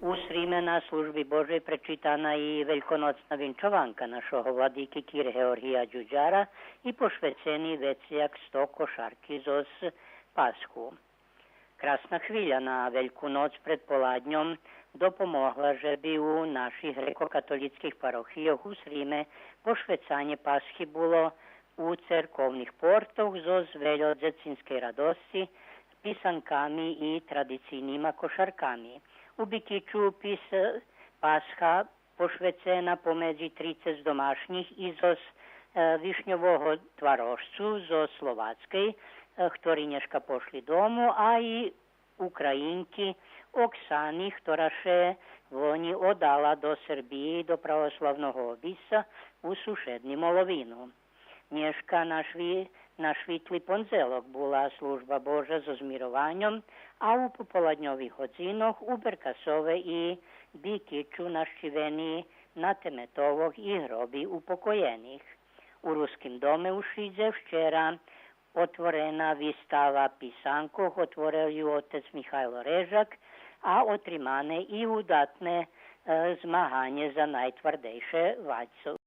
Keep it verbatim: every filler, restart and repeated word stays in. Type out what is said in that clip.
У Сриме на Служби Божей пречитана и вельконоцна винчованка нашого владики кир Георгия Дюдяра и пошвецени вецей як сто кошарки зоз Пасху. Красна хвиля на Вельку ноц пред поладньом допомогла же би у наших грекокатолїцких парохийох у Сриме пошвецанє Пасхи було у церковних портох зоз вельо дзецинскей радосци, писанками и традицийнима кошарками. У Бикичу пис-, Пасха пошвецена помедзи трицец домашнїх и зоз, е, вишньового тварожцу зоз Словацкей, е, хтори нєшка пошли дому, а и Українки Оксани, хтора ше вонї одала до Сербиї, до православного обисца у сушедни Моловину. Нєшка на шви-, на швитли пондзелок була Служба Божа зоз мированьом, а у пополадньових годзинох у Беркасове и Бикичу нащивени на теметовох и гроби упокоєних. У Руским доме у Шидзе вчера отворена вистава писанкох, отворел ю отец Михайло Режак, а отримане и удатне, е, змаганє за найтвардейше вадзо-,